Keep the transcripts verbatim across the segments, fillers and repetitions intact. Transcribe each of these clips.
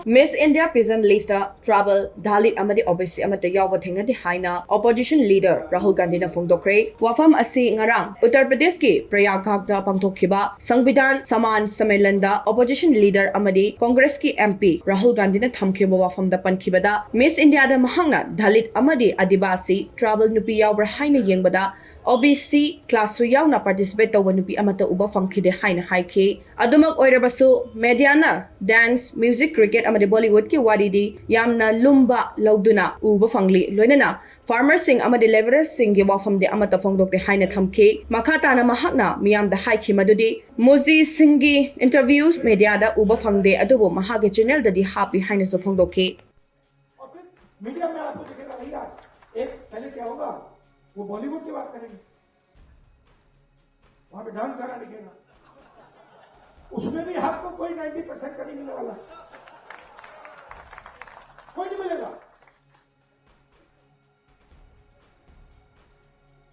Miss India pageant list ꯇ tribal, Dalit ꯑꯃꯗꯤ O B C ꯑꯃꯠꯇ ꯌꯥꯎꯕ ꯊꯦꯡꯅꯗꯦ ꯍꯥꯏꯅ opposition leader ꯔꯥꯍꯨꯜ ꯒꯥꯟꯙꯤꯅ ꯐꯣꯡꯗꯣꯛꯈ꯭ꯔꯦ꯫ ꯋꯥꯐꯝ ꯑꯁꯤ ꯉꯔꯥꯡ ꯎꯠꯇꯔ ꯄ꯭ꯔꯗꯦꯁꯀꯤ ꯄ꯭ꯔꯌꯥꯒꯔꯥꯖꯇ ꯄꯥꯡꯊꯣꯛꯈꯤꯕ ꯁꯪꯕꯤꯙꯥꯟ ꯁꯃꯥꯟ ꯁꯝꯃꯦꯂꯟꯗ opposition leader ꯑꯃꯗꯤ ꯀꯣꯡꯒ꯭ꯔꯦꯁꯀꯤ M P ꯔꯥꯍꯨꯜ ꯒꯥꯟꯙꯤꯅ ꯊꯝꯈꯤꯕ ꯋꯥꯐꯝꯗ ꯄꯟꯈꯤꯕꯗ, Miss Indiaꯗ ꯃꯍꯥꯛꯅ Dalit ꯑꯃꯗꯤ Adivasi tribal ꯅꯨꯄꯤ ꯌꯥꯎꯕ꯭ꯔꯥ ꯍꯥꯏꯅ ꯌꯦꯡꯕꯗ, O B C class ꯁꯨ ꯌꯥꯎꯅ participate ꯇꯧꯕ ꯅꯨꯄꯤ ꯑꯃꯠꯇ ꯎꯕ ꯐꯪꯈꯤꯗꯦ ꯍꯥꯏꯅ ꯍꯥꯏꯈꯤ꯫ ꯑꯗꯨꯃꯛ ꯑꯣꯏꯔꯕꯁꯨ, mediaꯅ dance, music, cricket ꯑꯃꯗꯤ Bollywoodꯀꯤ ꯋꯥꯔꯤꯗꯤ ꯌꯥꯝꯅ ꯂꯨꯝꯕ ꯂꯧꯗꯨꯅ ꯎꯕ ꯐꯪꯂꯤ, ꯂꯣꯏꯅꯅ farmerꯁꯤꯡ ꯑꯃꯗꯤ labourerꯁꯤꯡꯒꯤ ꯋꯥꯐꯝꯗꯤ ꯑꯃꯠꯇ ꯐꯣꯡꯗꯣꯛꯇꯦ ꯍꯥꯏꯅ ꯊꯝꯈꯤ꯫ ꯃꯈꯥ ꯇꯥꯅ ꯃꯍꯥꯛꯅ ꯃꯤꯌꯥꯝꯗ ꯍꯥꯏꯈꯤ ꯃꯗꯨꯗꯤ, ꯃꯨꯖꯤꯁꯤꯡꯒꯤ interview mediaꯗ ꯎꯕ ꯐꯪꯗꯦ, ꯑꯗꯨꯕꯨ ꯃꯍꯥꯛꯀꯤ channelꯗꯗꯤ ꯍꯥꯞꯄꯤ ꯍꯥꯏꯅꯁꯨ ꯐꯣꯡꯗꯣꯛꯈꯤ꯫ और फिर मीडिया में आपको दिखेगा, भैया, एक पहले क्या होगा, वो बॉलीवुड की बात करेंगे, वहां पे डांस गाना दिखेगा, उसमें भी आपको कोई नाइंटी परसेंट का नहीं मिलने वाला, कोई नहीं मिलेगा।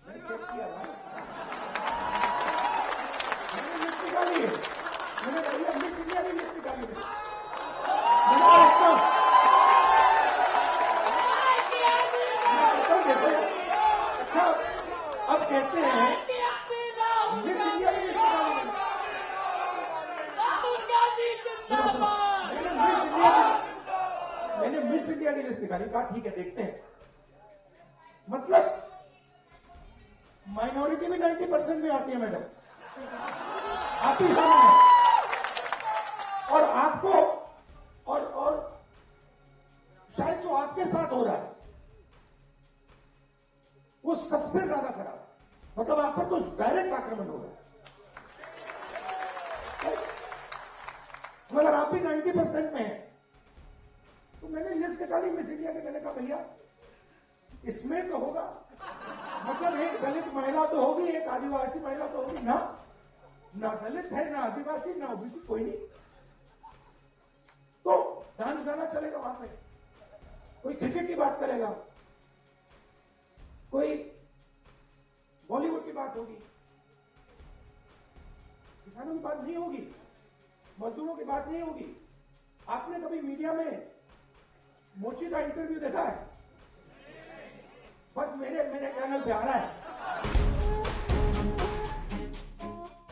मैंने चेक किया भाई, मैंने लिस्ट निकाली है, मैंने भैया मिस इंडिया की लिस्ट निकाली है। मैंने देखता हूँ। मैं कहता हूँ, देखो यार, अच्छा, अब कहते हैं मिस इंडिया की लिस्ट निकाली है। सुनो, सुनो, मैंने मिस इंडिया की, मैंने मिस इंडिया की लिस्ट निकाली, कहा ठीक है, देखते हैं। मतलब माइनॉरिटी भी नाइंटी परसेंट में आती है मैडम, आप ही सामने। और आपको, और और शायद जो आपके साथ हो रहा है, वो सबसे ज्यादा खराब है। मतलब आप पर तो डायरेक्ट आक्रमण हो रहा है। मगर आप भी नाइंटी परसेंट में हैं। तो मैंने लिस्ट निकाली मिस इंडिया की, मैंने कहा, भैया, इसमें तो होगा, मतलब एक दलित महिला तो होगी, एक आदिवासी महिला तो होगी ना, ना दलित है, ना आदिवासी, ना ओबीसी, कोई नहीं। तो डांस गाना चलेगा वहां पे, कोई क्रिकेट की बात करेगा, कोई बॉलीवुड की बात होगी, किसानों की बात नहीं होगी, मजदूरों की बात नहीं होगी, आपने कभी मीडिया में मोची का इंटरव्यू देखा है? बस मेरे मेरे चैनल पे आ रहा है।